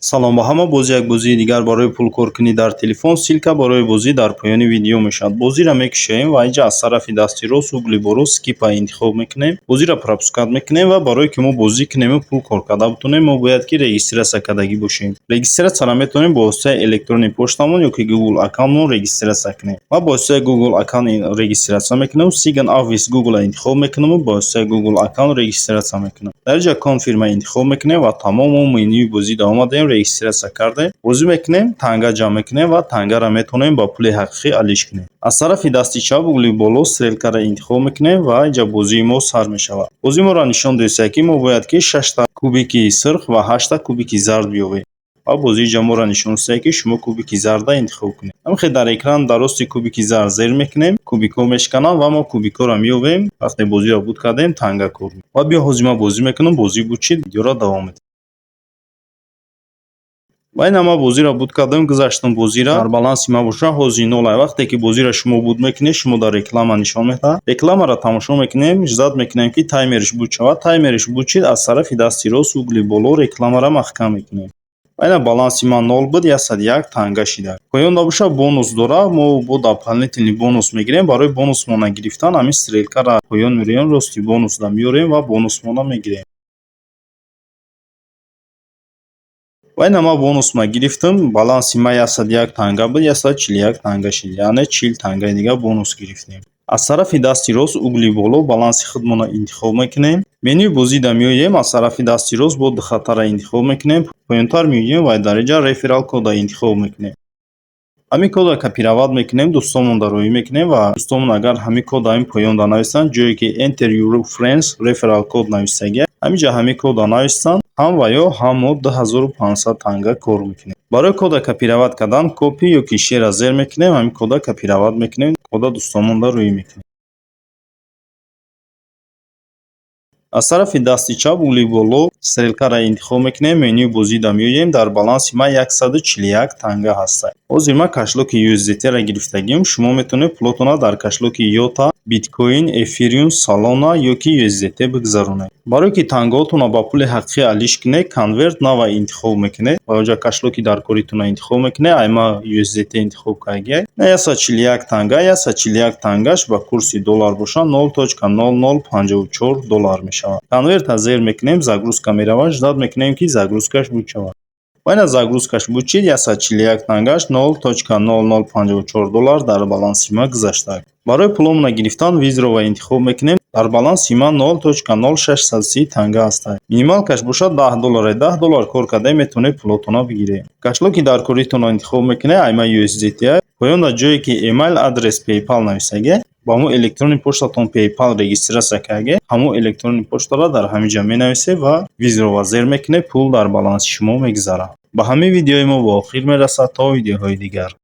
Салом ба ҳама. Боз як бозии дигар барои пулкоркунӣ дар телефон. Ссылка барои бозӣ дар поёни видео мешавад. Бозиро мекушоем ва инҷа аз тарафи дасти рост, угли боло, скипа интихоб мекунем. Бозиро пропускать мекунем ва барое ки мо бозӣ кунему пул кор карда бутонем, мо бояд ки регистрация кардагӣ бошем. Регистрацияро метавонем бо воситаи электронный почтамон ё ки Google аккаунтмон регистрация кунем. Ва бо воситаи Google аккаунт регистрация мекунем. Sign up with Google интихоб мекунему, бо воситаи Google аккаунт регистрация мекунем. Дар инҷа confirm интихоб мекунем ва тамом, мо менюи бозӣ омадаем, регистрация кардем, бозӣ мекунем, танга ҷамъ мекунем ва тангаро метавонем ба пули ҳақиқӣ алиш кунем. Аз тарафи дасти чап, угли боло, стрелкаро интихоб мекунем ва инҷа бозии мо сар мешавад. Бозии моро нишон додааст, ки мо бояд ки шашта кубики сирх ва ҳашта кубики зард биёвем, ва бозии инҷа моро нишон додааст, ки шумо кубики зарда интихоб кунед. Ҳамин дар экран дар рости кубики зард зер мекунем, кубикҳо мешкананд ва мо кубикҳоро меёвем. Вақте бозиро буд кардем, танга кор мекунем. Ва биё, ҳозир ман бозӣ мекунам, бозӣ буд шид, видеоро давом медиҳам. Ва ина ман бозиро буд кардам, гузаштам бозиро. Дар баланси ман боша ҳозир нол. Вақте ки бозиро шумо буд мекунед, шумо дар реклама нишон медиҳад. Рекламаро тамошо мекунем, ждать мекунем, ки таймериш буд шавад. Таймериш буд шид, аз тарафи дасти рост, угли боло, рекламаро маҳкам мекунем. Ва ина баланси ман нол буд, 101 танга шида. Поён набоша бонус дора, мо бо дополнительный бонус мегирем. Барои бонусмона гирифтан ҳамин стрелкаро поён меорем, рости бонусда меорем ва бонусмона мегирем. Ва ина ман бонусма гирифтам, баланси ман 101 танга буд, 141 танга шид, яъне 40 тангаи дигар бонус гирифтем. Аз тарафи дасти рост, угли боло, баланси худмонро интихоб мекунем. Менюи бозида меоем, аз тарафи дасти рост бо духатара интихоб мекунем, поёнтар меоем ва дар инҷа реферал кода интихоб мекунем. Ҳамин кодро копировать мекунем, дӯстонмонда роҳӣ мекунем ва дӯстонмон агар ҳамин код ҳамин поёнда нависанд, ҷое ки "Enter your friends referral code" нависагия, ҳаминҷа ҳамин кодро нависанд, ҳам ва ё ҳам мо 2500 танга кор мекунем. Барои кода копировать кардан copy ё ки share зер мекунем, ҳамин кода копировать мекунем, кода дӯстонмонда рӯӣ мекунем. Аз тарафи дасти чап, угли боло, стрелкаро интихоб мекунем, менюи бозида меоем, дар баланси ман 141 танга ҳаст. Ҳозир ман кошелёки USDT-ро гирифтагиам, шумо метавонед пулотонро дар кошелёки Йота, биткоин, эфириум, Солана ё ки USDT бигзаронед. Барое ки тангаҳотонро ба пули ҳақиқӣ алиш кунед, convert now интихоб мекунед ва онҷа кошелёки даркоритонро интихоб мекунед. Ай ма USDT интихоб кардагиам. 141 танга, 141 тангаш ба курси доллар боша 0.0054 доллар мешавад. Convert зер мекунем, загрузка меравад, ждать мекунем, ки загрузкаш буд шавад. Ва ина загрузкаш буд шид, 141 тангаш 0.0054 доллар дар баланси ма гузаштааст. Барои пуломона гирифтан withdraw интихоб мекунем. Дар баланси ман 0.0630 танга ҳаст. Минималкаш бошад 10 доллар. 10 доллар кор карда метавонед пулотонро бигиред. Кошелёки даркоритонро интихоб мекунед, ай ма USDT. Поёнда ҷое ки email address PayPal нависагия, ба ҳамон электронный почтатон PayPal регистрация кардагӣ, ҳамон электронный почтаро дар ҳамин ҷо менависед ва withdraw зер мекунед, пул дар баланси шумо мегузарад. Ба ҳамин видеои мо ба охир мерасад. То видеоҳои дигар.